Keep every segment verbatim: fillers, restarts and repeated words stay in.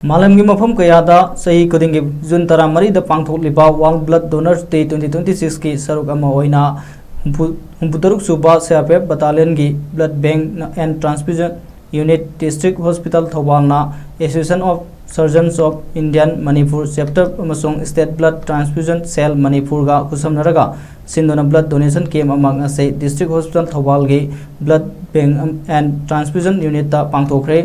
ꯃꯥꯂꯦꯝꯒꯤ ꯃꯐꯝ ꯀꯌꯥꯗ ꯆꯍꯤ ꯈꯨꯗꯤꯡꯒꯤ June ꯇꯔꯥꯃꯔꯤꯗ ꯄꯥꯡꯊꯣꯛꯂꯤꯕ World Blood Donors Day twenty twenty six ꯀꯤ ꯁꯔꯨꯛ ꯑꯃ ꯑꯣꯏꯅ ꯍꯨꯝꯐꯨ ꯍꯨꯝꯐꯨꯇꯔꯨꯛ ꯁꯨꯕ C R P F Battalion ꯒꯤ Blood Bank and Transfusion Unit, District Hospital ꯊꯧꯕꯥꯜꯅ Association of Surgeons of India Manipur Chapter ꯑꯃꯁꯨꯡ State Blood Transfusion Cell ꯃꯅꯤꯄꯨꯔꯒ ꯈꯨꯠꯁꯝꯅꯔꯒ ꯁꯤꯟꯗꯨꯅ blood donation camp ꯑꯃ ꯉꯁꯤ District Hospital ꯊꯧꯕꯥꯜꯒꯤ Blood Bank and Transfusion Unit ꯇ ꯄꯥꯡꯊꯣꯛꯈ꯭ꯔꯦ꯫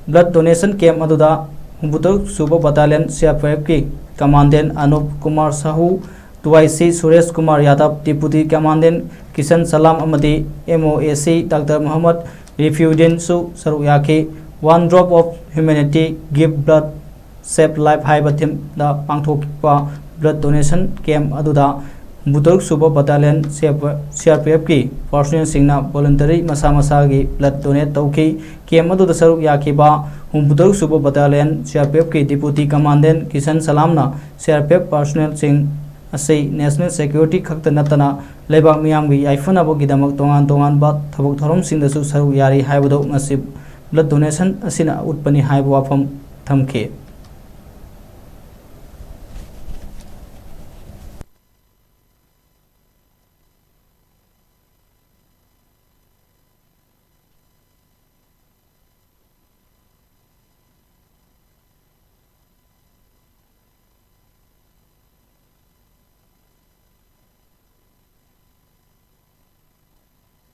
Blood donation camp ꯑꯗꯨꯗ ꯍꯨꯝꯐꯨꯇꯔꯨꯛ ꯁꯨꯕ Battalion C R P F ꯀꯤ Commandant Anup Kumar Shahu, two I C Suresh Kumar ꯌꯥꯗꯕ, Deputy Commandant ꯀꯤꯁꯟ ꯁꯂꯥꯝ ꯑꯃꯗꯤ M O A C Doctor ꯃꯨꯍꯝꯃꯗ ꯔꯤꯐꯤꯎꯗꯤꯟꯁꯨ ꯁꯔꯨꯛ ꯌꯥꯈꯤ꯫ One Drop of Humanity, Give Blood, Save Life ꯍꯥꯏꯕ theme ꯗ ꯄꯥꯡꯊꯣꯛꯄ blood donation camp ꯑꯗꯨꯗ ꯍꯨꯝꯐꯨꯇꯔꯨꯛ ꯁꯨꯕ Battalion C R P F ꯀꯤ personnel ꯁꯤꯡꯅ voluntary ꯃꯁꯥ ꯃꯁꯥꯒꯤ blood donate ꯇꯧꯈꯤ꯫ Camp ꯑꯗꯨꯗ ꯁꯔꯨꯛ ꯌꯥꯈꯤꯕ ꯍꯨꯝꯐꯨꯇꯔꯨꯛ ꯁꯨꯕ Battalion C R P F ꯀꯤ Deputy Commandant Kisan ꯁꯂꯥꯝꯅ C R P F personnel ꯁꯤꯡ ꯑꯁꯤ national security ꯈꯛꯇ ꯅꯠꯇꯅ ꯂꯩꯕꯥꯛ ꯃꯤꯌꯥꯝꯒꯤ ꯌꯥꯏꯐꯅꯕꯒꯤꯗꯃꯛ ꯇꯣꯉꯥꯟ ꯇꯣꯉꯥꯟꯕ ꯊꯕꯛ ꯊꯧꯔꯝꯁꯤꯡꯗꯁꯨ ꯁꯔꯨꯛ ꯌꯥꯔꯤ ꯍꯥꯏꯕꯗꯨ ꯉꯁꯤ blood donation ꯑꯁꯤꯅ ꯎꯠꯄꯅꯤ ꯍꯥꯏꯕ ꯋꯥꯐꯝ ꯊꯝꯈꯤ꯫